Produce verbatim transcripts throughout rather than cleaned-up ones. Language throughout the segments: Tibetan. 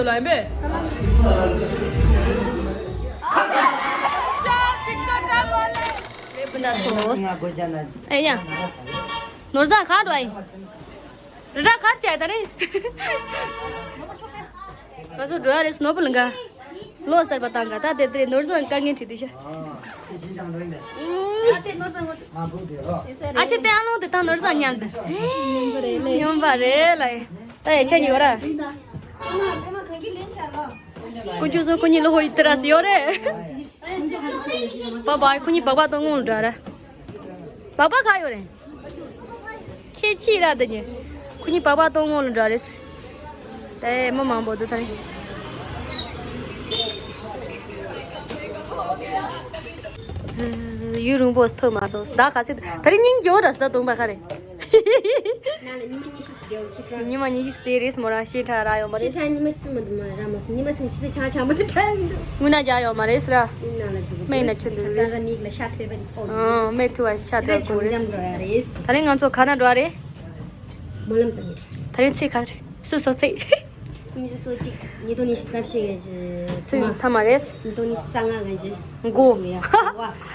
ལ་ཡིན་པས། ཨེ་ཡ། ནོར་བཟང་ག་འགྲོ་ཡིན། རི་ར་ག་བྱས་ད་རེད། ང་ཚོ་འགྲོ་ཡ་རེད། ནོར་བུ་ལ་འགའ། ལོ་གསར་པ་བཏང་ག་ད་དེ་དེ་ནོར་བཟང་དཀའ་ངལ་འཕྲད་དེ་ཤ། ཨ་ཆེ་དེ་ཨ་ལོང་དེ་ད་ནོར་བཟང་མཉམ་དུ། ཡོང་པ་རེད་ལ། ད་ཡ་ཆ་ཉོ་ར། དཀོན་མཆོག་གསུམ་ཁོ་གཉིས་ལོ་ཧོ་ཡི་ཏི་ར་སི་ཡོད་རེད། བ་བ་ཁོ་གཉིས་སྦག་སྦག་གཏོང་ངོ་འདྲ་ར། སྦག་སྦག་ག་ཡོད་རེད། ཁྱེད་ཅི་ར་དེ་ཉེ། ཁོ་གཉིས་སྦག་སྦག་གཏོང་ངོ་ལ་འདྲ་རེད། དེ་མི་མང་པོ་འདུག་ད་རེད། ཛི་ཛི་ཛི་ཡུན་རིང་པོ་ཐོན་མ་སོང་། ཟླ་ག་ཚོད་ད་རེད། སྙིང་རྗེ་བོ་ར་ཟླ་སྟོང་པ་ག་རེད། ན་ལ་ཉི་མ་ཉི་ཤུ་ཟེར་ཁྱི་ཚང་། ཉི་མ་ཉི་ཤུ་དེ་རེས་མོ་རང་ཤེས་ཁྲ་ར་ཡོང་བ་ཤེས་རེད། ཁྲ་ཉི་མ་སུ་མ་དུ་མ་ར་མ་སུ་ཉི་མ་སུ་ཆུ་ཚོད་ཆ་ཆ་མ་དུ་ཁྲ་མི་འདུག་དངུལ་ན་རྒྱག་ཡོང་མ་རེད་ཟེར་ར། ཡིན་ན་ལ་ཅི་མེད་ན་ཆུ་འདུག་རེད། ཁ་ཚ་མིག་ལ་ཤ་ཐོད་པ་ཅིག་ཕོག་འདུག་ཨང་མེད་ཐུ་བ་ཤ་ཐོད་ཕོག་རེད། ད་རེས་ང་ཚོ་ག་ན་འགྲོ་རེད། མོ་ལམ་ཙམ་ཡིན། ད་རེས་ཚེས་ག་རེད། སུ་སོ་ཚེས། སུམ་ཅུ་སོ་གཅིག་ཉིས་སྟོང་ཉི་ཤུ་རྩ་བཞི་གི་སུམ་ཐ་མ་རེད། ཉིས་སྟོང་ཉི་ཤུ་རྩ་ལྔ་གི་མགོ་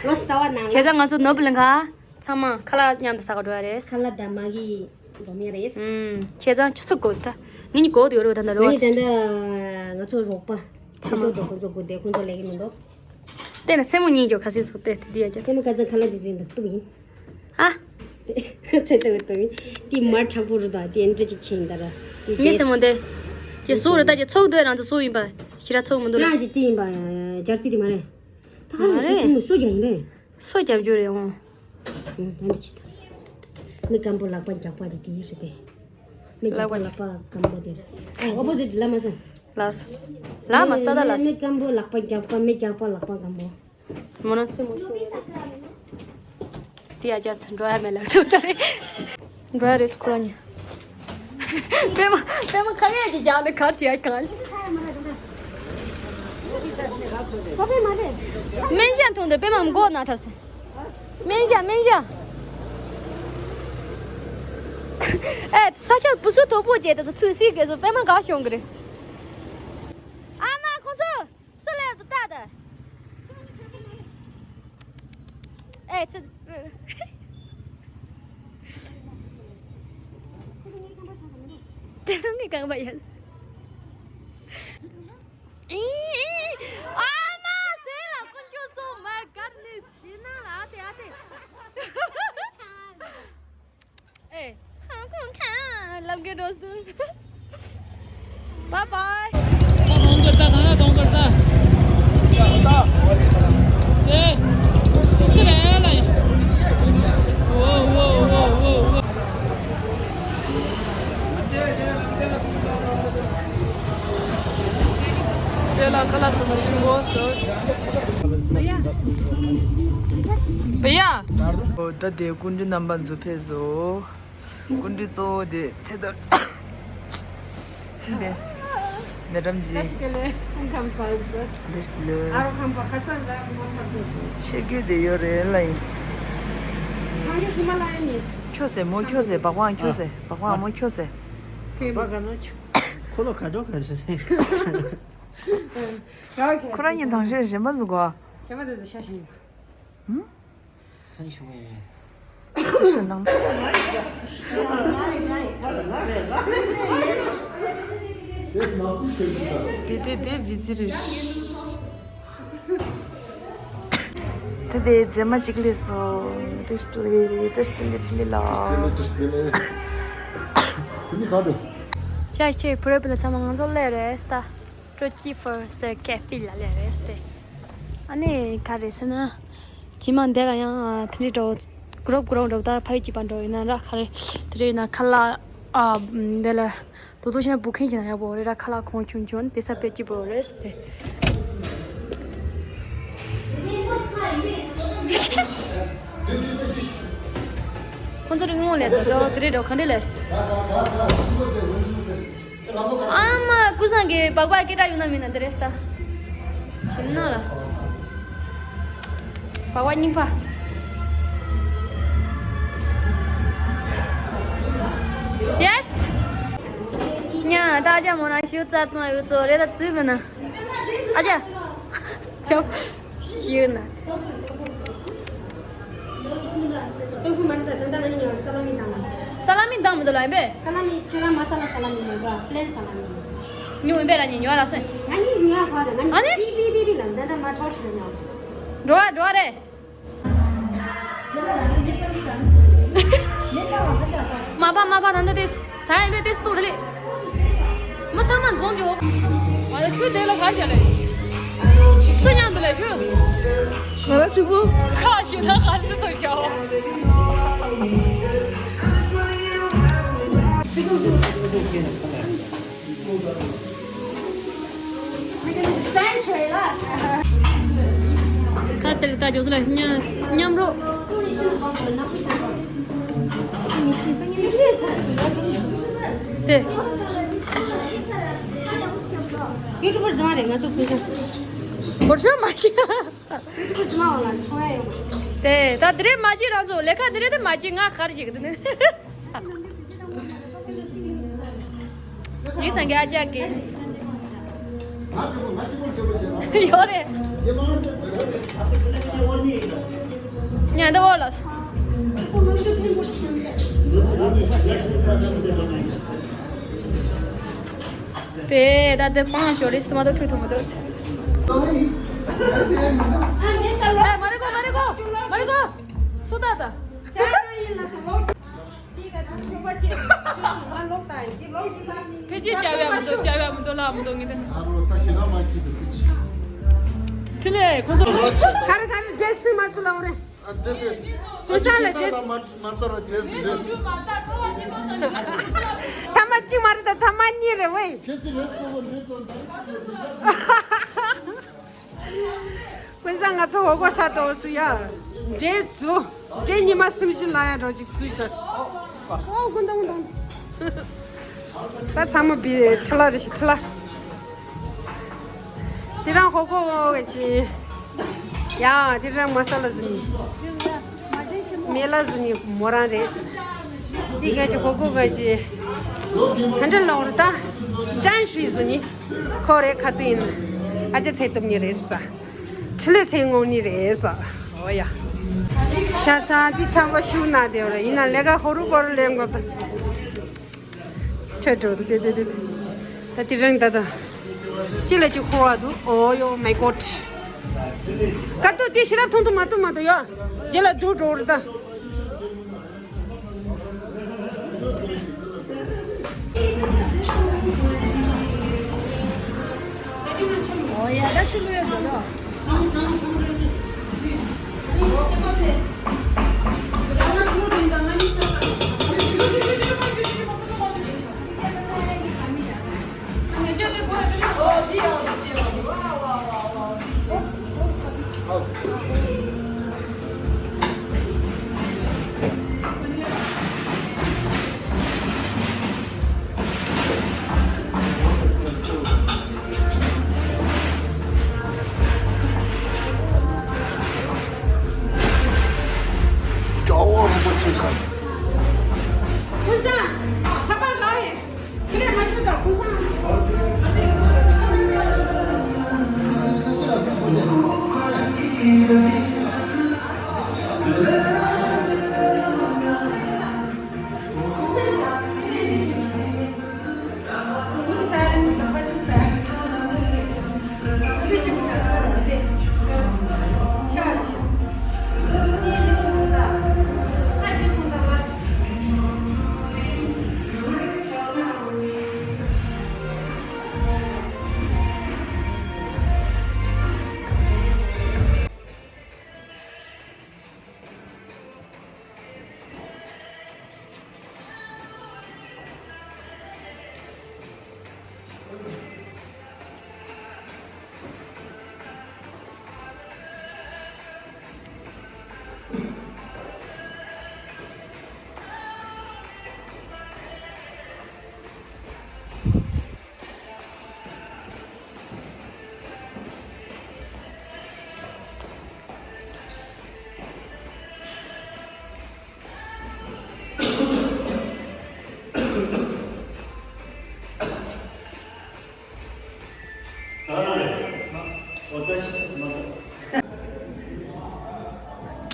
ལོ་གསར་བ་ནང་བྱས་ཙང་ང་ཚོ་ནོར་བུ་གླིང་ག་ཚང་མ་ཁ་ལག་མཉམ་དུ་ཟ་ག་འགྲོ་ཡ་རེད། ཁ་ལག་དང་མ་གི་འཛོམས་ཡ་རེད། ཨུམ། བྱས་ཙང་ཆུ་ཚོད་དགུ་ད། ངེད་གཉིས་གོ་དུ་ཡོད་རེད་ད་ལྟ་རོ། ངས་ད་ལྟ་ང་ཚོ་རོགས་པ་ཚེ་ཐོ་དུ་ཁོང་ཚོ་གོ་དེ་ཁོང་ཚོ་ལས་ཀྱི་མི་འདུག་དེ་ན་སེན་མོ་གཉིས་འཇོག་ཁ་སེང་སོགས་དེ་དེ་དུ་ཡ་ཅག་སེན་མོ་ཁ་ཚ་ཁ་ལག་ཅི་ཟིན་དུ་གཏུབ་ཡིན། ཨ། ཚེ་ཚེ་བའི་དུ་ཡིན། དེ་མར་དྲག་པོ་རུ་དང་དེ་འདྲ་ཅིག་ཆེན་ད་ར། ངས་སེན་མོ་དེ། ཅེ་སོ་རུ་ད་ཅེ་ཚོགས་འདུ་རང་ཚོ་སོ་ཡིན་པ། ཞི་ར་ཚོགས་མི་འདུག་ར། ཁྱེད་རང་ཅིག་དེ་ཡིན་པ། རྒྱལ་སྲིད་དེ་མ་རེད། ད་ཁ་ལག་ཅི་སེན་མོ་སོ་རྒྱག་ཡིན་པས། སོ་རྒྱབ་རྒྱུ་རེད་འོང་། ཨ་ད་འདྲ་ཅི་ད། མི་སྐམ་པོ་ལག་པ་རྒྱག་པ་དེ་དེ་རེད་དེ། མི་རྒྱག་པ་ལག་པ་སྐམ་པོ་དེ་རེད། ཨ་ཨོ་པོ་ཟིཊ་ལ་མ་སོང་། ལགས་སོ། ལ་མ་སྟ་ད་ལགས་སོ། མི་སྐམ་པོ་ལག་པ་རྒྱག་པ་མི་རྒྱག་པ་ལག་པ་སྐམ་པོ། མོ་ན་སེ་མོ་ཤི་ཡོད་རེད། དེ་ཡ་ཅག་འགྲོ་ཡ་མེད་ལགས་སོ་ད་རེད། འགྲོ་ཡ་རེད་ཁོ་རང་ཉིད། པད་མ་པད་མ་ཁ་ཡ་ཅིག་རྒྱག་ནས་གར་བྱེད་ཡ་གང་ཞིག་སྨན་ཞྭ་འཐུང་དུས་པད་མ་མགོ་ན་ཁྲ་སེ། སྨན་ཞྭ་སྨན་ཞྭ། ཨེ་ས་ཆ་བུ་སུ་དོག་པོ་བྱས་ཏེ་ཚུལ་སྲིད་དགོས་སོ་པད་མ་ག་ཤོང་གི་རེད། ཨ་མ་ཁོང་ཚོ་སུ་ལས་དུ་ལྟ་ད། ཨེ་ཚུ། དེ་ནང་གི་རྐང་པ་ཡལ། ཨི་ཨི། ཨ་མ་ཟེར་ལ་དཀོན་མཆོག་གསུམ། My goodness. ཤི་ན་ལ་ཨ་ཏེ་ཨ་ཏེ། ཨེ། ཁང་ཁོང་ཁང་ལམ་གྱི་འགྲོ་སྟོན། Bye bye. གང་གར་ད་གང་ལ་གང་གར་ད། ཨེ། སི་རེ་ལ་ཡ། ཝོ་ཝོ་ཝོ་ཝོ་ཝོ། དེ་ལ་ཁ་ལག་ཚང་མ་ཤིང་བོ་སྟོར། བི་ཡ། ཨོ་ད་དེ་སྐུ་མགྲོན་རྣམ་པ་ཚོ་ཕེབས་སོ། སྐུ་མགྲོན་གཙོ་བོ་དེ་ཚེ་རྡོར། དེ། མེ་ཌམ་ཇི། བཀྲ་ཤིས་བདེ་ལེགས། སྐུ་ཁམས་བཟང་། བཀྲ་ཤིས་བདེ་ལེགས། ཨ་རོ་ཁམས་པ་ཁ་ཚ་ར་མ་ཁ་ཚ། ཆེ་རྒྱུ་དེ་ཡོད་རེད་ལ་ཡིན། ཐང་གི་ཧི་མ་ལ་ཡ་ནི། ཁྱོད་ཟེར་མོ་ཁྱོད་ཟེར་སྦག་སྦག་ཁྱོད་ཟེར་སྦག་སྦག་མོ་ཁྱོད་ཟེར། ཁེ་པ་ག་ན་ཆུ། ཁོ་ལོ་ག་འགྲོ་ག་ཟེར། ཁོ་རང་ཉིད་དང་ཤོས་གཞན་པ་ཟུག་གོ། གཞན་པ་དེ་ཚོ་ཤ་ཤ་ཡིན་པ། ཧུམ། སང་ཞུ་མེད། ཤ་ནང་། དེ་དེ་དེ་བི་ཛི་རེད། དེ་དེ་མཛེས་མ་གཅིག་སླེབས་སོང་། བཀྲ་ཤིས་བདེ་ལེགས། བཀྲ་ཤིས་བདེ་ལེགས་ཆི་ལི་ལ། ཅག་ཅེ་བུ་རབ་ལ་ཚང་མ་ང་ཚོ་སླེབས་རེད་ད། ཀྲོ་ཅི་ཕོར་སེ་ཁེ་ཕི་ལ་སླེབས་རེད་ད། ཨ་ནི་ག་རེ་ཟེར་ན། ཇི་མ་འདི་ལ་ཡང་དེ་འདྲའི་འགྲོ། གུ་རོབ་གུ་རོབ་འགྲོ་ད་ཕ་ཡུལ་གཅིག་པ་འགྲོ་ཡིན་ན་ར་ག་རེ། དེ་རེད་ན་ཁ་ལག་ཨ་འདི་ལ། དོ་དོ་ཤེ་ན་བུ་ཁན་ཅི་ན་ཡག་པོ་རེད་ར་ཁ་ལག་གོང་ཆུང་ཆུང་དེ་ས་དཔེ་སྐྱིད་པོ་རེད་དེ། ཁོང་ཚོ་རིང་མོ་ལས་དོ་དོ་དེ་རེད་འགྲོ་ག་འདྲ་ལས། ཨ་མ་ཀུ་སང་གི་སྦག་སྦག་སྐད་གྲགས་ཡོད་ན་མིན་ན་དེ་རེད་ས། ཤིན་ན་ལ། སྦག་སྦག་རྙིང་པ། Yes. ཉ། ད་ཨ་ཅག་མོ་རང་ཤིའུ་རྩར་གཏོང་ཡོད་ཚོ་རེད། ད་ཚུལ་མིན་ན་ཨ་ཅག་ཆོ་ཤིའུ་ན། ཏོ་ཧྥུ་མ་རེད། ད་ད་ང་གཉིས་ཉོ་ས་ལ་མི་དང་། ས་ལ་མི་དང་མི་འདུག་ལ་ཡིན་པས། ས་ལ་མི་ཁྱོད་རང་མ་ས་ལ་ས་ལ་མི་ཉོ་ག་པླེན་ས་ལ་མི་ཉོ། ཉོ་ཡིན་པས་ར་ཉིན་ཉོ་ར་སོན། ང་གཉིས་ཉོ་ཧ་ར་ང་ཨ་ནི་གཉིས་པི་པི་པི་ལ་ད་ད་མ་ཁྲོ་ཤི་ལ་ཉོ། འགྲོ་བ་འགྲོ་བ་རེད། མ་པ་མ་པ་ད་ད་དེ་ས་ཡིན་པས་དེ་སྟོར་ལེ། མི་ཚང་མ་འཛོམས་ཀྱི་འོ། ང་ལ་ཁྱོད་དེ་ལ་ག་བྱ་ལེ། སུ་མཉམ་དུ་ལེ་ཁྱོད། ང་ལ་ཆུ་བོ། ཁ་ཞིག་ད་ག་ཚོད་དུ་བྱའོ། ཁ་དེར་ལྟ་རྒྱུ་ལ་མཉམ་མཉམ་རོ། དེ། ཡུ་ཊུབ་པར་བཟང་རེད་ང་ཚོ་ཁུལ་ཁ། བོར་ཤོག་མ་ཤི། ཡུ་ཊུབ་པར་བཟང་བ་ལ་མཐོང་ཡ་ཡོད། དེ་ད་དེ་རེད་མ་ཤི་རང་ཚོ་ལས་ཀ་དེ་རེད་དེ་མ་ཤི་ང་གར་ཞིག་དེ་ནི། ཡིན་སང་གི་ཨ་ཅག་གི། ཡོད་རེད། ཉན་ད་འོ་ལ་སོང་། དེ་ད་དེ་སྤང་ཞོར་རེས་དུ་མ་གཏོགས་ཁྲུས་ཐུབ་མི་འདུག་ཨ་མ་རེད་གོ་མ་རེད་གོ་མ་རེད་གོ་ཚུ་ད་ད། ཕལ་ཆེར་བྱ་བའི་མི་འདུག་བྱ་བའི་མི་འདུག་ལ་མི་འདུག་ངེས་དེ། ཨ་རོ་ད་ཞེ་ན་མ་ཁྱི་དེ་ཁྱི་ཆི། ཁྲི་ལེ་ཁོ་ཚོ་ག་རེ་ག་རེ་རྗེས་སུ་མ་ཚུ་ལ་འོ་རེ། ཨ་དེ་དེ་ཁོ་ས་ལ་རྗེས་སུ་མ་མ་ཚར་རྗེས་སུ་རེད། ཐ་མ་གཅིག་མ་རེད་ད་ཐ་མ་གཉིས་རེད་ཝེ། ཁྱེད་སུ་རེས་ཀོ་བོ་རེས་སོང་ད། ཀུན་བཟང་ང་ཚོ་འོ་གོ་ས་ཏོག་སུ་ཡ། འདྲེ་རྫུ། འདྲེ་ཉི་མ་སུམ་བཞི་ལ་ཡ་འགྲོ་ཅིག་ཙུ་ཤ། ཨོ་ཀུན་དང་ཀུན་དང་། ད་ཚང་མ་བི་ཁྲི་ལ་རེ་ཞིག་ཁྲི་ལ། དེ་རང་ཧོ་ཀོ་ཝེ་ཅི། ཡ་དེ་རང་མ་ས་ལ་ཟུ་ནི། མེ་ལ་ཟུ་ནི་མོ་རང་རེད། དེ་ག་ཅི་ཧོ་ཀོ་ག་ཅི། ཧན་ཏྲ་ལོང་རུ་ད། ཅན་ཧྲི་ཟུ་ནི། ཁོ་རེ་ཁ་ཏུ་ཡིན། ཨ་ཅེ་ཚེ་ཏུམ་ནི་རེད་ས། ཁྲི་ལེ་ཚེ་ངོ་ནི་རེད་ས། ཨོ་ཡ། ཤ་ཚ་དེ་ཆམ་པ་ཤུགས་ན་དེ་རེད་ཡིན་ན་ལས་ཀ་ཧོ་རུ་ཀོ་རུ་ལེན་དགོས་པ། ཁྲོད་འགྲོ་འདུག་དེ་དེ་དེ། ད་དེ་རིང་ད་ད། ཅི་ལ་ཅི་འཁོར་བ་འདུག་ཨོ་ཡོ་མའི་གོཌ། ཀ་ཏོ་དེ་ཞི་ར་ཐུང་ཐུང་མ་ཐུང་མ་ཐུང་ཡོ། རྗེ་ལ་འདུག་འགྲོ་རུ་ད། ཨོ་ཡ་ད་ཆུ་ལུ་ཡོད་འགྲོ་ད།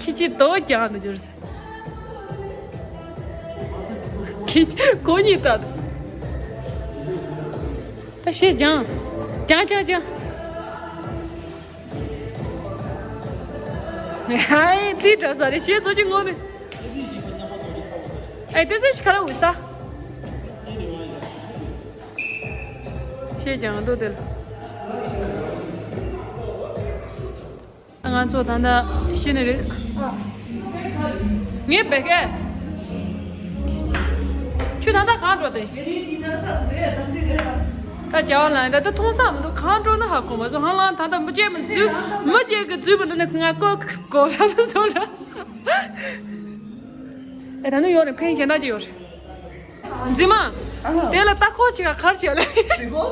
ཁྱི་ཁྱི་དོ་ཀྱང་དུ་འབྱོར། ཁྱི་ཁྱི་ཁོ་གཉིས་ད། ད་ཤེས་ཀྱང་། ཀྱང་ཀྱང་ཀྱང་། ཧའི་དེ་གྲབས་ས་རེད་ཤེས་ཚོ་ཅི་ངོ་ནི། ཨེ་དེ་ཚོ་ཞིག་ཁ་ལ་འུ་ཤི་ད། ཤེས་ཀྱང་འདུག་དེ་ལ། ང་ཚོ་ད་ལྟ་ཤི་ནི་རེད། ངས་བེ་ཀེ། ཁྱོད་ད་ལྟ་གང་འགྲོ་དེ། ད་རྒྱ་བ་ལ་ད་ལྟ་མཐོང་ས་མི་འདུག་གང་འགྲོ་ན་ཧ་གོ་མ་སོང་ཧ་ལམ་ད་ལྟ་མི་བརྗེད་མི་འཛུལ་མི་བརྗེད་གི་འཛུལ་མི་འདུག་ནི་ང་ཀོ་ཀོ་ལ་མི་སོང་ལ། ཨེ་ད་ནི་ཡོད་རེད་ཕན་གཞན་དག་ཅིག་ཡོད་རེད། མཛེས་མ། ཨ་ཧ། དེ་ལ་ལྟ་སྐོར་བྱེད་ག་གར་བྱེད་ལ། སི་ཀོ།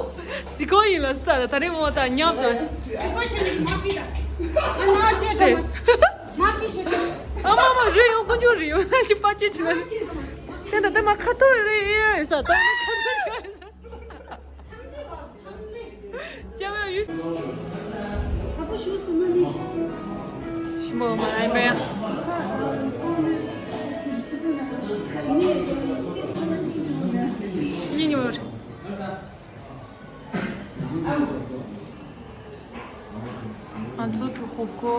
སི་ཀོ་ཡིན་ལ་སི་ད་ད་རེ་མོ་ད་ཉམས་དང་། སི་ཀོ་ཆེ་ནི་མ་ཕི་ད། ཨ་ན་ཅེ་ད་དེ། མ་ཕི་ཤོད་དེ། ཨ་མ་མ་རེ་ཡོང་ཀུན་ཅོ་རེ་ཡོང་ན་ཅི་པ་ཅེ་ཅི་ན། དེ་ད་དེ་མ་ཁ་ཐོ་རེ་ཡོད་ས་ད་ནི་ཁ་ཐོ་ཤ་ས། སྐྱབས་ཡ་ཡུལ། ཁ་པོ་ཞུ་སུ་མ་ནི། ཞིམ་པོ་མ་ཨེ་པ་ཡ། ཉིན་ཉི་མ་རེད། ང་ཚོ་གི་ཧོབ་ཁོ།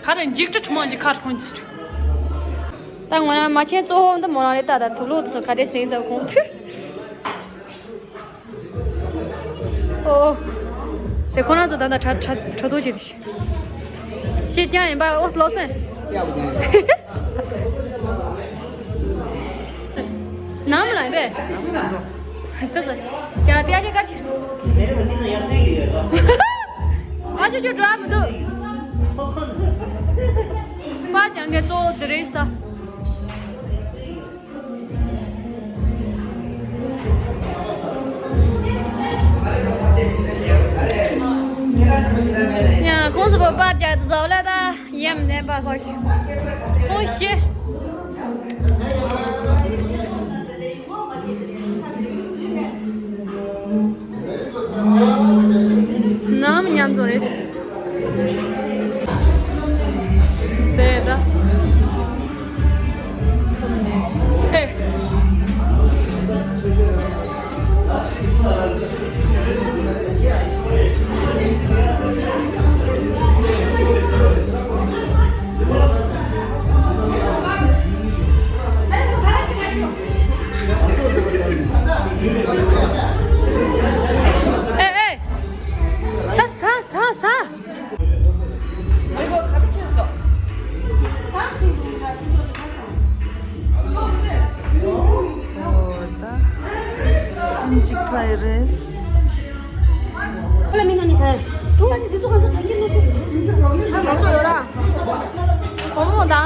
ཁ་རེ་འཇིགས་སྐྲག་མང་གི་ཁ་ཁོང་ཅི། ད་ང་རང་མ་ཆེན་གཙོ་བོ་འདི་མོ་རང་རེད། ད་ད་དུག་ལོག་དུ་སོ་ག་རེ་སེང་ཚ་ཁོང་ཕུ། ཨོ། དེ་ཁོ་རང་ཚོ་ད་ད་ཁྲ་ཁྲ་ཁྲ་ཐོག་བྱེད་དུ་ཤི། ཤི་ཀྱང་ཡིན་པ་ཨོ་སི་ལོག་སེ། ནམ་ལ་ཡིན་པས། ད་ཟེར། ཅག་ཏི་ཨ་ཅེ་ཀ་ཆི། ཨ་ཅེ་ཆུ་འགྲོ་མི་འདུག་པ་ཅང་གེ་ཙོ་དེ་རེས་ད། ཡ་ཁོང་ཚོ་པ་པར་རྒྱག་ཏུ་འཛོག་ལ་ད་ཡེམ་ནས་པ་ཁོ་ཤི། ཁོ་ཤི། ནམ་མཉམ་དུ་རེད། དེ་ད། ཨེ། ཨེ་ཨེ། ད་ཟ་ཟ་ཟ། ཨོ་ད། ཏིན་ཅིག་ཕའི་རེས། ཁོ་ལ་མི་ནོ་ནི་ཟ། ཐུང་ལ་ནི་དེ་ཚོ་གང་ཚོ་ཐང་གི་ནོ་ཁོ། ང་ཚོ་ཡོད་ར། གོང་མོ་དང་།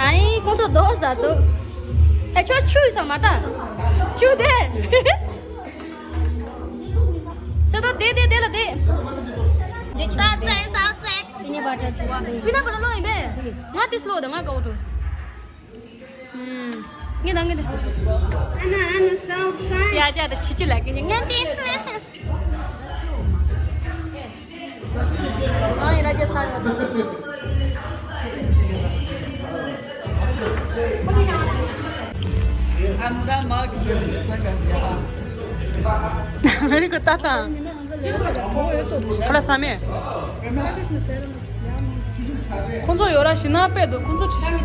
ཨ་ནི་ཁོ་ཚོ་རྡོ་ཟ་འདུག་ཨེ་ཁྱོད་ཆུ་ཟ་མ་ད། ཆུ་དེ། ཚེ་ཏོ་དེ་དེ་དེ་ལ་དེ། དེ་ཆུ་ས་ཚེ་ས་ཚེ། པི་ནི་བ་ཏར་དེ། པི་ནི་བ་ཏར་ལོ་ཡིན་པས། ང་དེ་སློ་དང་ང་དགའ་བོ་འགྲོ། ངས་དང་ངས་དང་། ཨ་ན་ཨ་ན་སའོ་སའི། ཡ་ཡ་ད་ཆི་ཆི་ལ་ཀི་ནི་ངས་དེ་སུ་ནས་ཐེས། ཨ་ཡི་ར་ཇེ་ས་ཡོད། ཨ་མ་ད་མ་གི་ས་ག་ཡ། མེ་རི་ཀོ་ཏ་ཏང་། ཁ་ལ་ས་མེ། ཁོང་ཚོ་ཡོད་ར་ཞི་ན་པད་དུ་ཁོང་ཚོ་ཁྲི།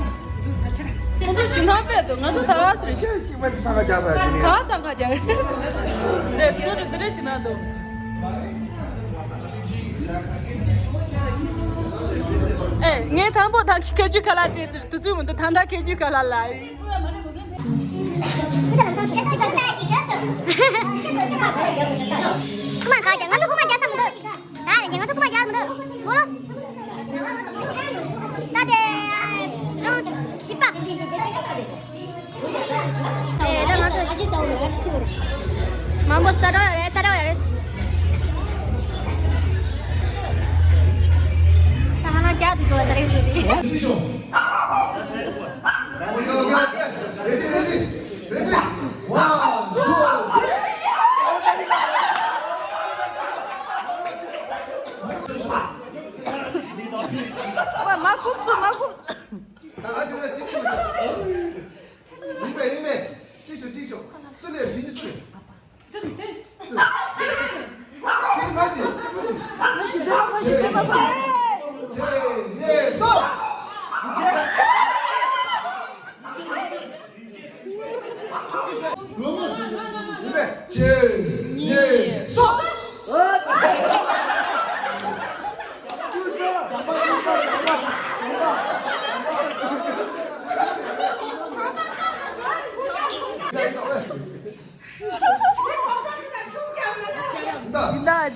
ཁོང་ཚོ་ཞི་ན་པད་དུ་ང་ཚོ་ད་ག་སུ་རེད། ཤི་ཤི་མ་ཐང་ག་རྒྱག་ས་ཡིན། ད་ག་ཐང་ག་རྒྱག་རེད། ཁོང་ཚོ་དེ་རེད་ཞི་ན་དུ། ཨེ་ངས་དང་པོ་ད་ཁ་ཆུ་ཁ་ལག་སྤྲད་ཚུར་དུ་ཚུར་མི་འདུག་ད་ད་ཁ་ཆུ་ཁ་ལག་ལ། རྐུ་མ་ག་རྒྱག་ང་ཚོ་རྐུ་མ་རྒྱག་ས་མི་འདུག་ད་ལས་ང་ཚོ་རྐུ་མ་རྒྱག་མི་འདུག་གོ་ལོ། ད་དེ་རང་ཞིབ་པ། ཨེ་ད་ང་ཚོ་ཨ་ཅེ་ཚ་བོ་ཨ་ཅེ་ཚ་བོ་རེད། མང་པོ་ས་འགྲོ་ཡ་རེད་ཚ་འགྲོ་ཡ་རེད། ད་ཧ་ན་རྒྱག་དུ་འགྲོ་བ་ད་རེད་ཞུ་རེད། སུ་ལས་དེ་ནི་སུ། དེ་རེད་དེ། དེ་རེད། དེ་མ་ཤེས་ཅི་མ་ཤེས། ཇེ་ཇེ་ནེ་སོ། ཇེ་ནེ་སོ། འདི་འདྲ་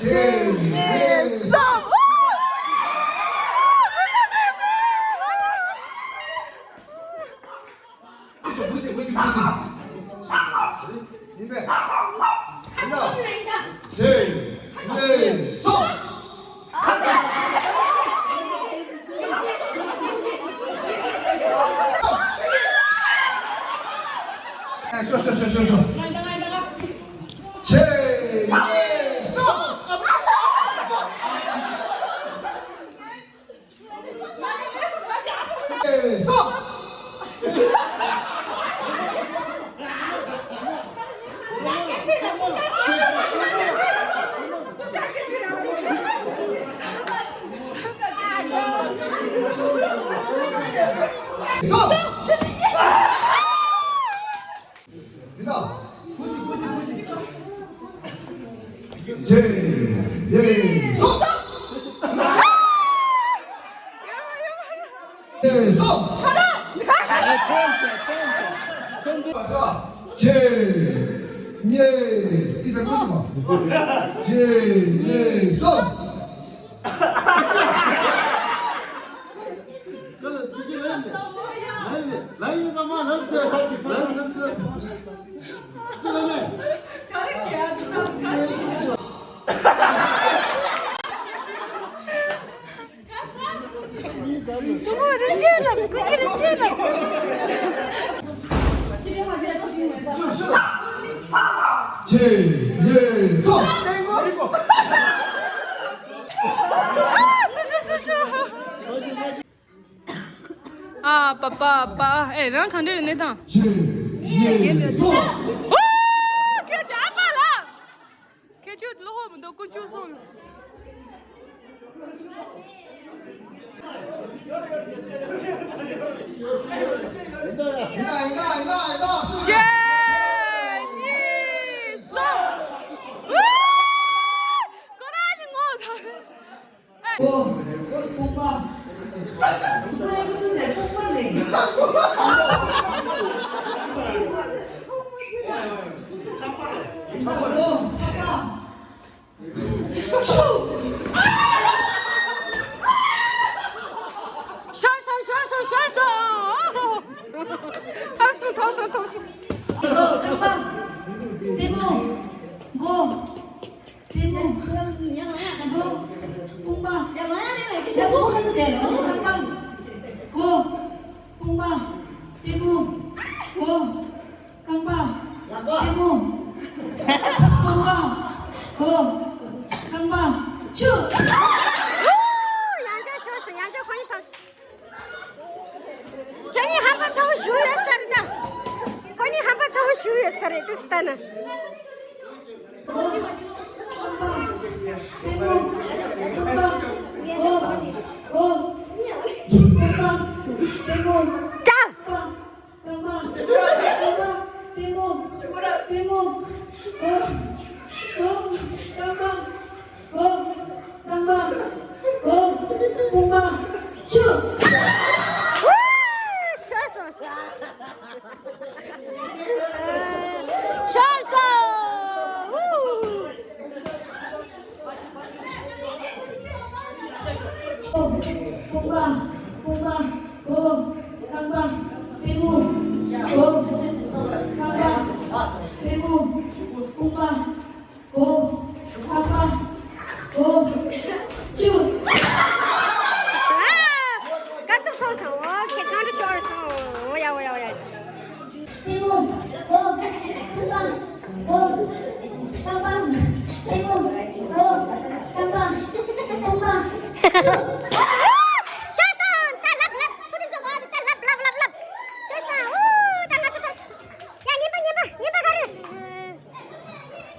ཇེ་ནེ་སོ། ཨ་པ་པ་པ། ཨེ་རང་ག་འདྲ་རེད་གནས་སྟངས། ཇེ་ནེ་སོ། ཨོ། ཁྱེད་ཀྱི་ཨ་མ་ལགས། ཁྱེད་ཆོས་བློ་ཧོབ་མི་འདུག་ཀུན་སྤྱོད་སོང་། ཇེ་ནེ་སོ། ཨོ། ཁོ་རང་གཉིས་ངོ་ཚ། ཨོ། ཨོ། ཚོང་པ། སུ་མའི་ཀུ་ཏུ་དེ་ཚོང་པ་རེད། ཨོ། ཨོ། ཆག་པ། ཤོར་སོང་། ཤོར་སོང་། ཤོར་སོང་། ཐོབ་སོང་། ཐོབ་སོང་། ཐོབ་སོང་། ཨོ། རྐང་པ། པུས་མོ། མགོ། པུས་མོ། མགོ། དཔུང་པ། ཡ་སོ་ཁ་ཏུ་དེ་རོ་ནི་རྐང་པ། མགོ། དཔུང་པ། པུས་མོ། མགོ། རྐང་པ། ལག་པ། པུས་མོ། དཔུང་པ། མགོ། རྐང་པ། ཆུ། ཡང་བསྐྱར་ཤོར་སོང་། ཡང་བསྐྱར་ཁོ་གཉིས་ཐོབ་སོང་། ཁྱོད་གཉིས་ཧམ་པ་ཚ་བོ་ཞུ་ཡོད་ས་རེད་ད། ཁོ་གཉིས་ཧམ་པ་ཚ་བོ་ཞུ་ཡོད་ས་རེད་འདུག་ལྟ་ན། ཀྲ། རྐང་པ། རྐང་པ། པུས་མོ། པུས་མོ། མགོ། མགོ། རྐང་པ། མགོ། རྐང་པ། མགོ། དཔུང་པ། ཆུ། ཤོར་སོང་། ཤོར་སོང་། དཔུང་པ། དཔུང་པ། མགོ། རྐང་པ། པུས་མོ། མགོ། རྐང་པ། པུས་མོ། དཔུང་པ། མགོ། རྐང་པ། མགོ། ཆུ། ཨ། དཀའ་ཐུབ་ཐོབ་སོང་། ཨོ་ཁེ། གང་དུ་ཤོར་སོང་། ཨོ་ཡ། ཨོ་ཡ། ཨོ་ཡ། པུས་མོ། མགོ། དཔུང་པ། མགོ། རྐང་པ། པུས་མོ། མགོ། རྐང་པ། དཔུང་པ། ཆུ། ཤོར་སོང་། ད་ལབ་ལབ། ཁུ་ཏི་ཚོ་ག་ད་ལབ་ལབ་ལབ་ལབ། ཤོར་སོང་། ཨོ་ད་ང་ཚོ་ད། ཡ། གཉིས་པ། གཉིས་པ། གཉིས་པ་ག་རེ།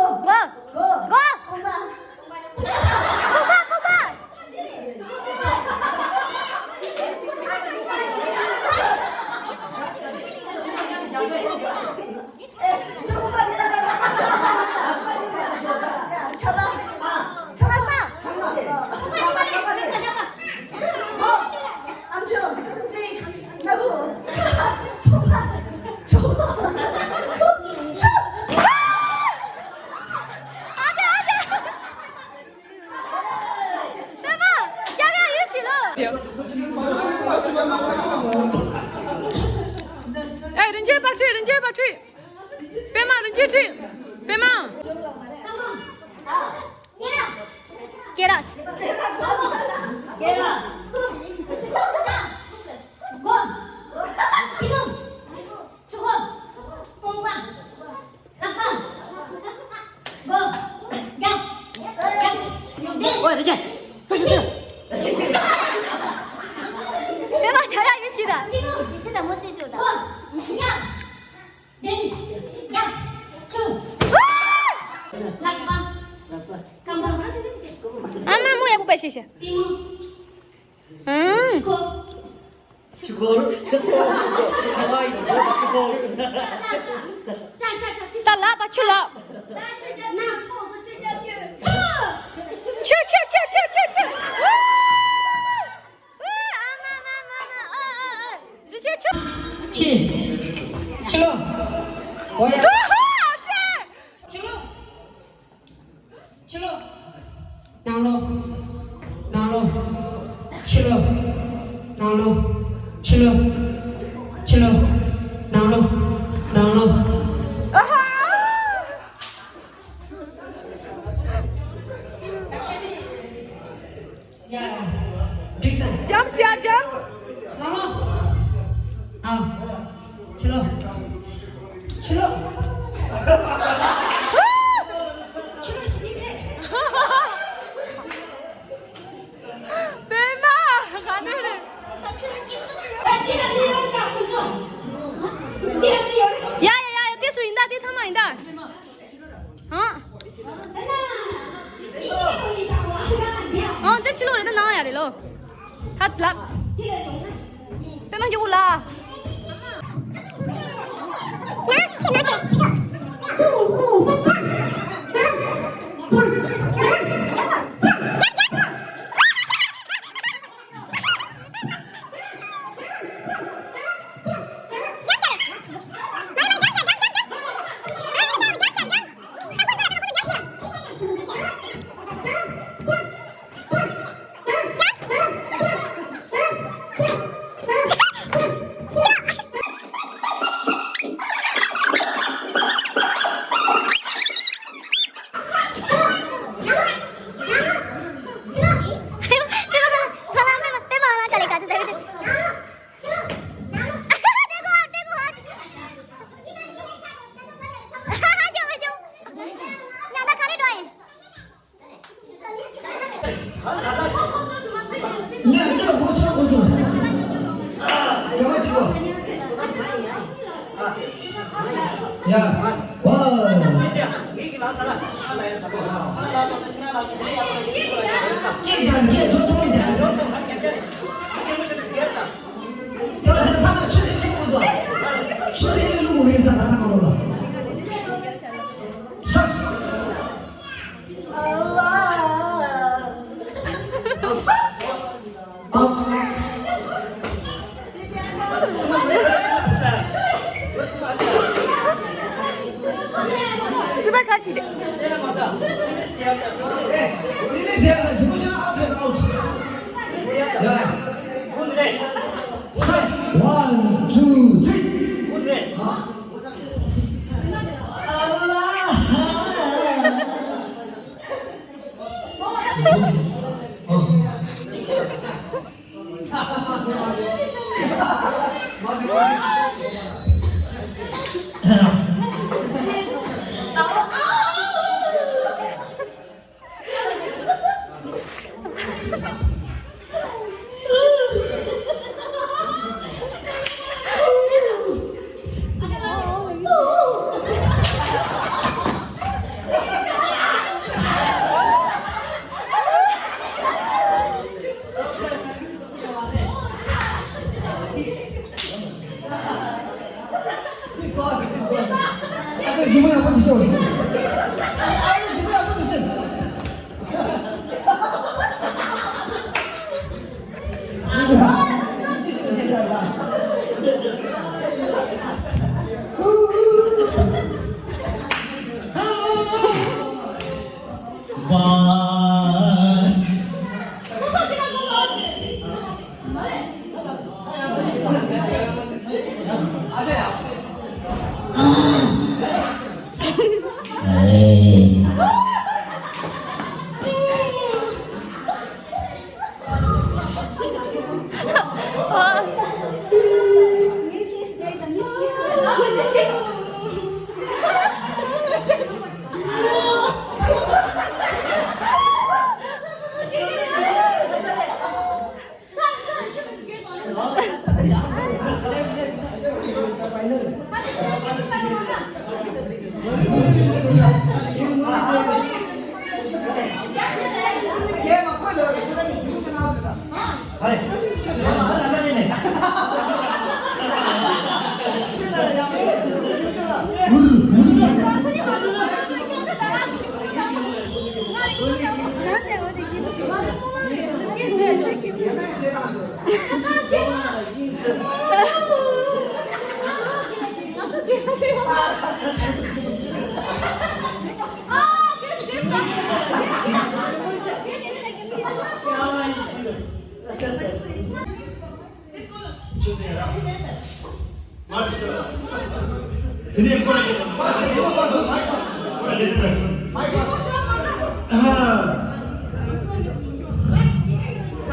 གོ་གོ་གོ་གོ་གོ་གོ་གོ་ཨེ། རིན་ཆེན་པ་ཁྲིད། རིན་ཆེན་པ་ཁྲིད། པད་མ། རིན་ཆེན་ཁྲིད། པད་མ། Get up. Get up. པད་མ་ཆ་ཡ་ཡོད་ཤི་ད། ཡིན་ཚེ་ད་མོ་རྩེ་ཤོག་ད། ཨ་མ་མོ་ཡ་པུ་པ་ཤི་ཤི། ཨང་། ཆུ་ཁོལ། ཆུ་ཁོལ། ཆུ་ཁོལ། ད་ལག་པ་ཆུ་ལག་ཆུ་ཆུ་ཆུ་ཆུ་ཆུ་ཆུ། ཨ་མ་མ་མ་མ། ཨ་ཨ་ཨ། ཆུ་ཆུ་ཆུ། ཕྱི། ཕྱི་ལོགས། འོ་ཡ། ཕྱི་ལོགས། ཕྱི་ལོགས། ནང་ལོགས། ནང་ལོགས། ཕྱི་ལོགས། ནང་ལོགས། ཕྱི་ལོགས། ཕྱི་ལོགས། ནང་ལོགས། ནང་ལོགས། ཨ་ཧ། ཡ། འགྲིག་སོང་། འཇམ་བྱས། འཇམ། ལགས་སོ། ཨ། ཕྱི་ལོགས། ཕྱི་ལོགས། ཕྱི་ལོགས་ཤིག་ནི་མེད། པད་མ་ག་ནས་རེད། ད་ཕྱི་ལོགས་ཅིག་ད་འདི་ལ་མི་ཡོང་ད་ཁོ་ཚོ། འདི་ལ་མི་ཡོང་། ཡ་ཡ་ཡ་ཡ། དེ་སུ་ཡིན་ད། དེ་ཐ་མ་ཡིན་ད། ཨང་། ཨང་། དེ་ཕྱི་ལོགས་རེད་ད། ནང་ཡ་རེད་ལོ། ཧ་ལབ། དཔེ་མ་མགྱོགས་པོ་ལ། One, two, three.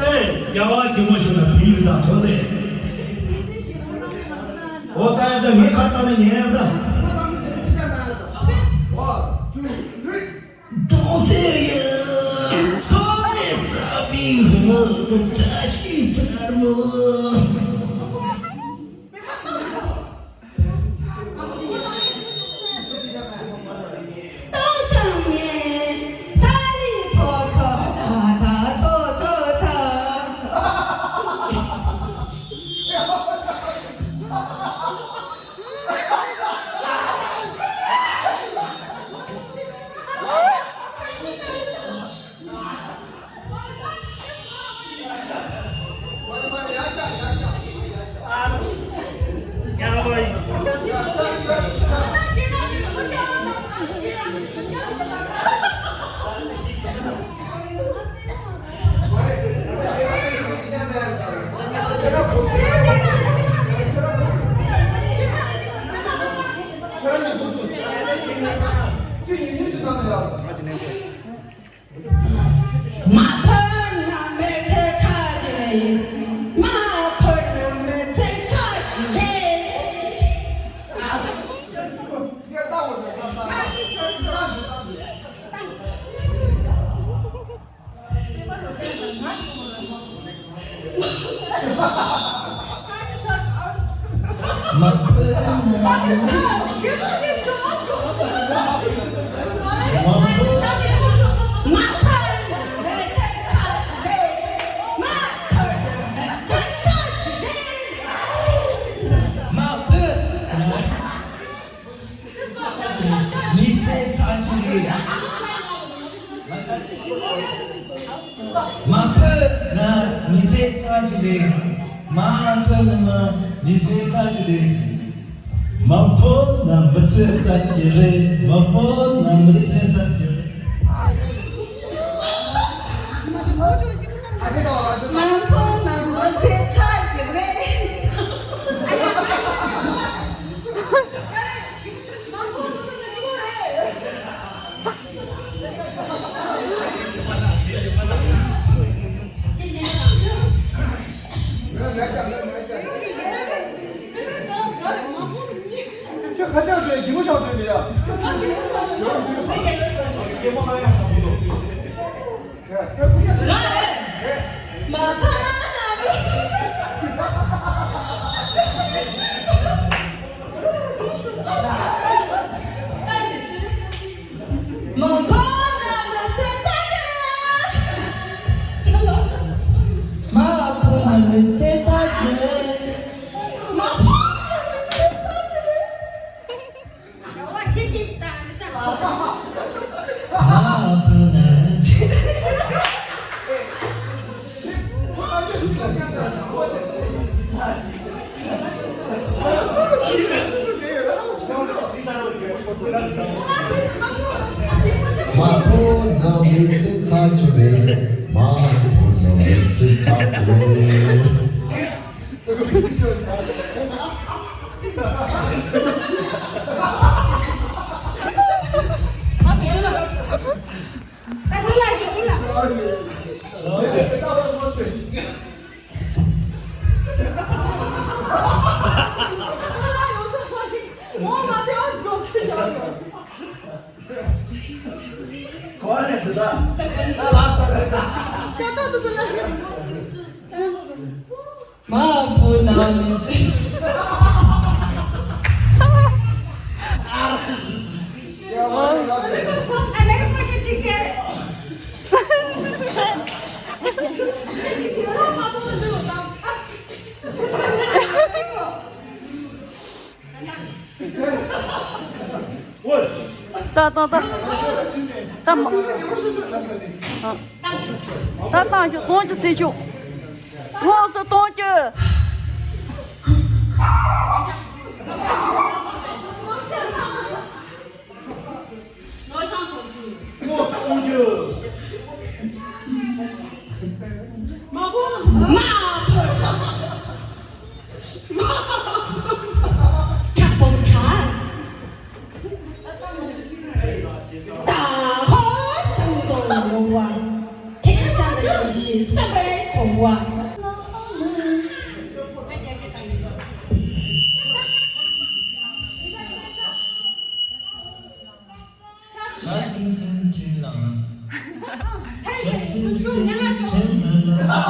ཨེ། རྒྱལ་བ་ཇོ་མོ་ཞིག་ལ་བིར་དང་གོ་སེ། འོ་ད་ཡ་ད་ངའི་ཁར་བཏང་ནས་ཉན་ཡ་ད། གྲོང་གསེབ་ཡི་འཚོ་བའི་ས་བོན་བཀྲ་ཤིས་དཔལ་མོ། མི་ཚེ་ཚར་གཅིག་རེད། མ་ཕོད་ན་མི་ཚེ་ཚར་གཅིག་རེད། མ་ཕོད་ན་མི་ཚེ་ཚར་གཅིག་རེད། མ་ཕོད་ན་མི་ཚེ་ཚར་གཅིག་རེད། མ་ཕོད་ན་མི་ཚེ་ཚར་གཅིག་རེད། མ་ཕོད་ན་མི་ཚེ་ཚར་གཅིག་རེད། ཁྱོད་ཁ་ཆག་བྱས་ཡིན་མོ་ཤོག་དོན་མེད་ཡ། ང་རེད། མ་ཕ་ན་མི། མ་ཕ་ན་མི་ཚེ་ཚར་གཅིག་རེད། མ་ཕ་ན་མི་ཚེ་ཚར་གཅིག་རེད། མ་ཕ་ན་མི་ཚེ་ཚར་གཅིག་རེད། མ་ཕོད་ན་མི་ཚེ་ཚར་གཅིག་རེད། མ་ཕོད་ན་མི་ཚེ་ཚར་གཅིག་རེད། མ་ཕོད་ན་མི་ཚེ། ད་ད་ད། ད་མ། ད་བཏང་རྒྱུ་གཏོང་རྒྱུ་ཟེར་རྒྱུ། དངོས་སུ་གཏོང་རྒྱུ། དངོས་སུ་གཏོང་རྒྱུ། མ་ཕོད། མ་ཕོད། མ་ཕོད། ཁྱབ་པོ་ཁྱབ། ད་ཧོ་སང་དོ་རུ་བ། དེ་བཞག་ན་ཤི་ཤི་བསམ་པའི་གོ་བ། ཆ་སིང་སིང་ཁྱེད་ལ། ཆ་སིང་སིང་ཁྱེད་ལ།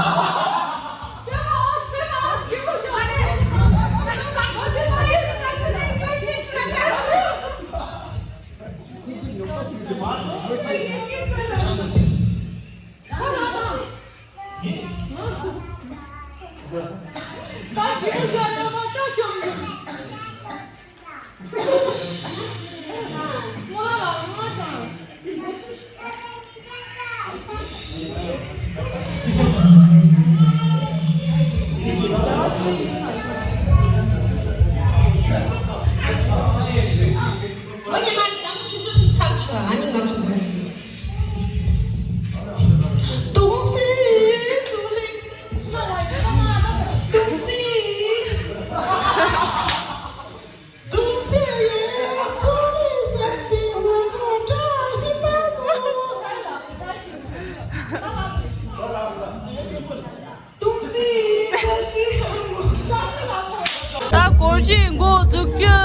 ད་གོང་བཞིན་འགོ་འཛུགས་རྒྱུ།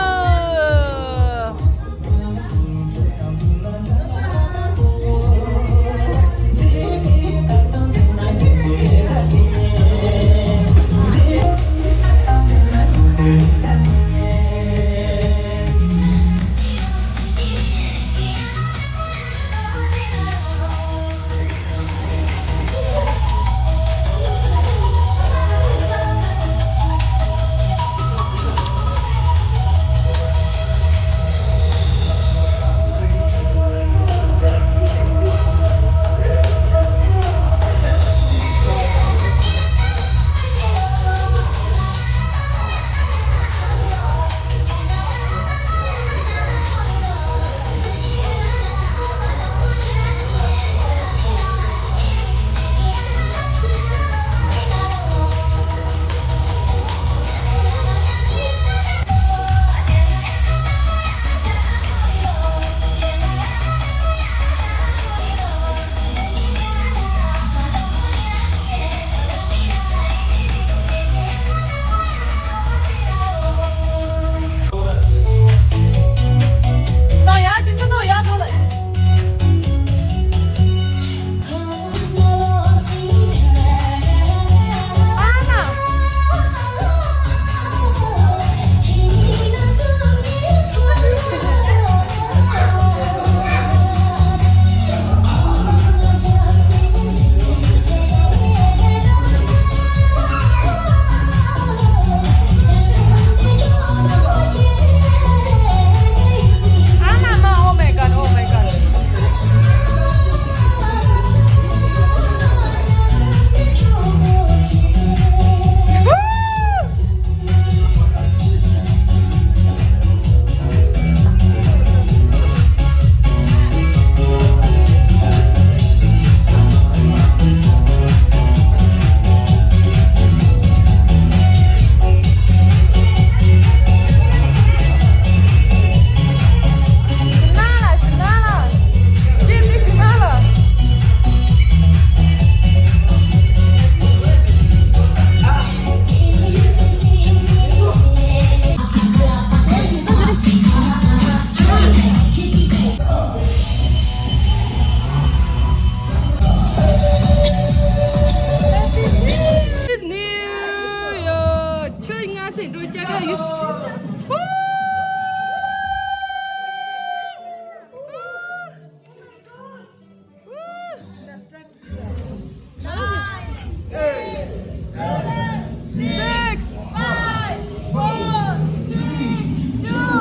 Nine, eight, seven, six, five, four, three, two,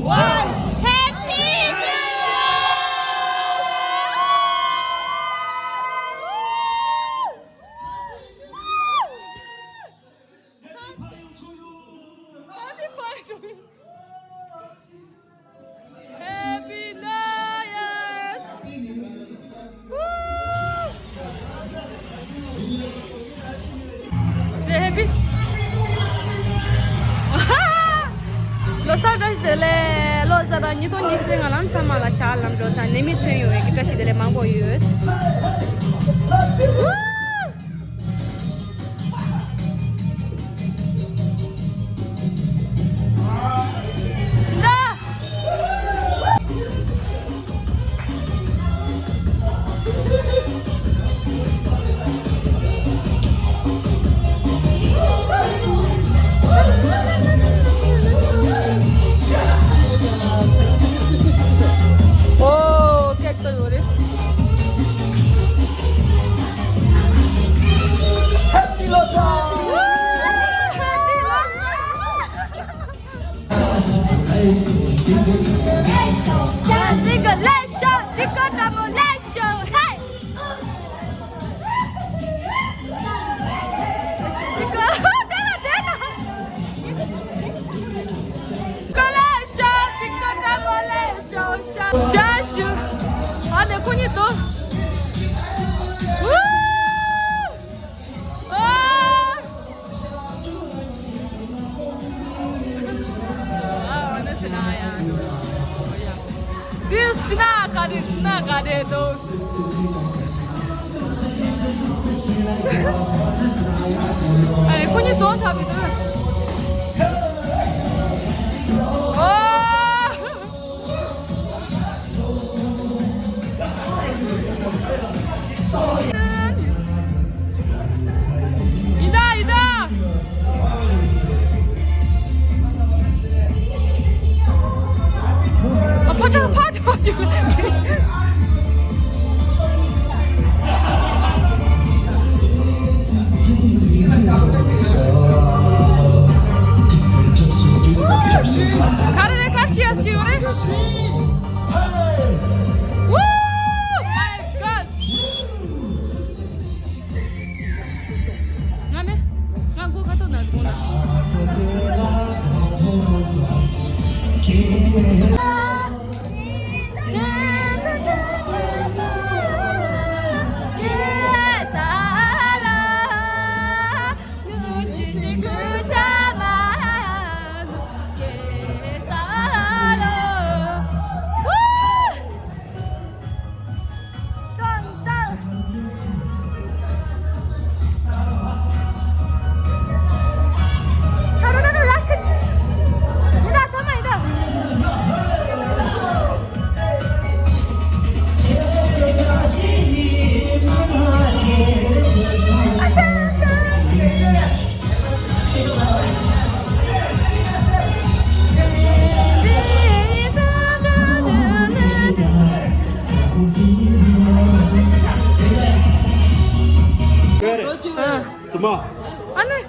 one. Happy New Year! Happy New Year! Woo! Happy ལོ་གསར་བཀྲ་ཤིས་བདེ་ལེགས། ལོ་གསར་པ་ཉིས་སྟོང་ཉི་ཤུ་རྩ་ལྔ་ལམ་ཚང་མ་ལ་ཞལ་ལམ་འགྲོ་དང་ནད་མེད་ཚེ་ཡོང་བའི་བཀྲ་ཤིས་བདེ་ལེགས་མང་པོ་ཡོད། ཝུ། ཨོ། ཁྱེད་ཚོ་ཡོད་རེད། ཨ་ནེ་ཁོ་གཉིས་དོ། ཨོ། དེ་སི་ན་ག་རེ་སི་ན་ག་རེ་དོ། ཨེ་ཁོ་གཉིས་དོ་འཁྲབ་པའི་དོ། ཨོ། ཡིན་ད་ཡིན་ད། ཨ་ཕ་ཏྲ་ཕ་ཏྲ་ཅིག་ག་རེ་རེད། ག་རེ་བྱེད་ཡ་ཞིག་ཡོད་རེད། Woo! My God! ང་མེད། ང་མགོ་ཁ་ཐོག་ན་དགོངས་ན། ཙི་མ། ཨ་ནི།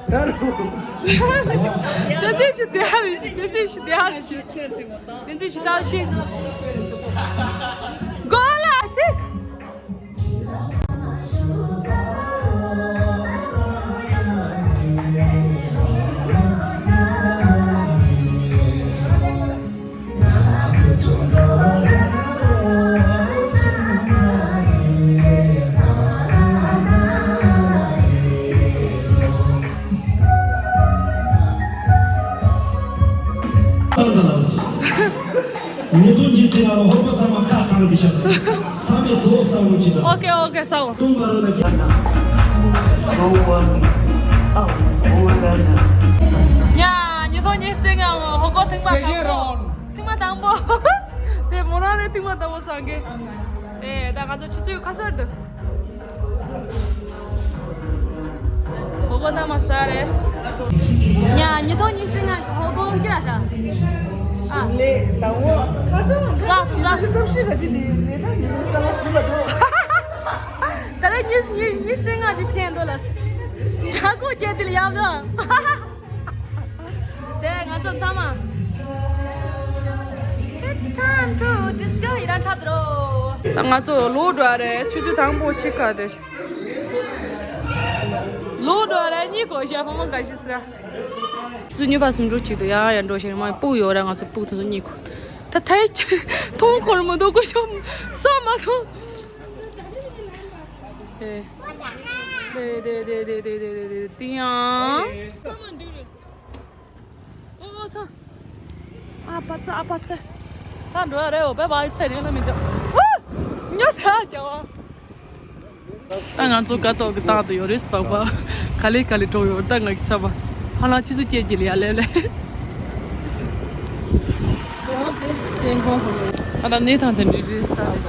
ད་ཅི་ཞིག་དེ་ཧ་རེ་ཞིག་ད་ཅི་ཞིག་དེ་ཧ་རེ་ཞིག་དེ་ཅི་ཞིག་ད་ཤེས་ཤིག་གོ་ལ་ཆེ། ཉེ་དུ་འཇིག་རྟེན་ལ་ཧོར་པ་ཚང་མ་ཁ་གང་གི་ཤ་དང་། ཚང་མས་ཚོགས་བསམ་བློ་ཞིག་དང་། ཨོ་ཀེ་ཨོ་ཀེ་ས་འོ། སྟོང་པ་རང་ལ་ཁྱབ་ན། ཡ། ཉི་ཐོག་ཉི་སྟེང་ང་ཧོར་པ་ཐེངས་མ་དང་པོ། ཐེངས་མ་དང་པོ། དེ་མོ་རང་ལས་ཐེངས་མ་དང་པོ་སང་གེ། ཨེ་ད་ང་ཚོ་ཆུ་ཚོད་ཁ་སར་དུ། ཧོར་པ་ཐེངས་མ་ས་རེད། ཡ། ཉིས་སྟོང་ཉི་ཤུ་རྩ་ལྔ་གི་ཧོ་གོ་ཅི་ར་ཧྲ། ཨ། ལས་དང་པོ་ཁ་སང་ཁ་སང་ཉི་ཤུ་རྩ་བཞི་ག་ཅི་དེ་ལས་ད་ཉི་ཤུ་རྩ་ལྔ་ཞིག་མ་འདུག་ད་ལྟ་ཉི་ཉི་ཉི་ཤུ་རྩ་ལྔ་དེ་ཤེས་འདུག་ལ། ཧ་གོ་ཅེ་དེ་ལ་ཡག་འདུག་དེ་ང་ཚོ་མཐའ་མ། It's time to disco. ཡི་རང་འཁྲབ་དུ་རོ། ད་ང་ཚོ་ལོག་འགྲོ་རེད། ཆུ་ཚོད་དང་པོ་ཕྱེད་ཀ་དེ། ལོག་འགྲོ་རེད། གཉིད་ཁུག་ཤག་ཕ་མ་འགའ་ཤས་ཟེར། ཆུ་ཚོད་གཉིས་པ་ཟིན་འགྲོ་གཅིག་ཏུ་ཡང་ཡང་འགྲོ་ཞིང་མ་སྤུག་ཡོད་རེད། ང་ཚོ་སྤུག་དེ་ཚོ་གཉིད་ཁུག་ད་ཐའི་མཐོང་འཁོར་མི་འདུག་ཀུ་ཤོ་ས་མ་མཐོང་། ཨོ་ཚ། ཨ་པ་ཚ། ད་འགྲོ་ཡ་རེད། འོ་བའི་བའི་ཚེ་རིང་ལ་མི་འགྲོ། ཨ། ཉོ་ཚ་རྒྱ་བ། ད་ང་ཚོ་དགའ་ཏོག་གི་སྟངས་དུ་ཡོད་རེད་སྤག་པ། ག་ལེ་ག་ལེ་འགྲོ་ཡོད། ད་ང་གི་ཚ་བ། ཧ་ལམ་ཆུ་ཚོད་བརྒྱད་ཀྱི་ལ་ཡ་ལེ་ལེ། ཨ་ད་གནས་སྟངས་དེ་འདྲ་རེད་ས་རེད།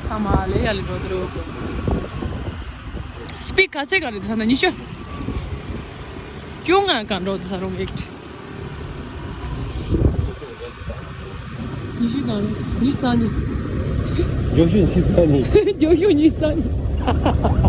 ཚང་མ་ལེ་ཡ་ལེ་འགྲོ་དུ་རོ། སྤི་ག་ཚད་ག་རེད། ད་ན་ཉི་ཤུ། བཅོ་ལྔ་ག་འགྲོ་དུ་ས་རུང་ཨེག་ཉི་ཤུ་ག་རེད། ཉི་ཤུ་རྩ་གཉིས། རྒྱོ་ཤུ་ཉི་ཤུ་རྩ་གཉིས། རྒྱོ་ཤུ་ཉི་ཤུ་རྩ་གཉིས།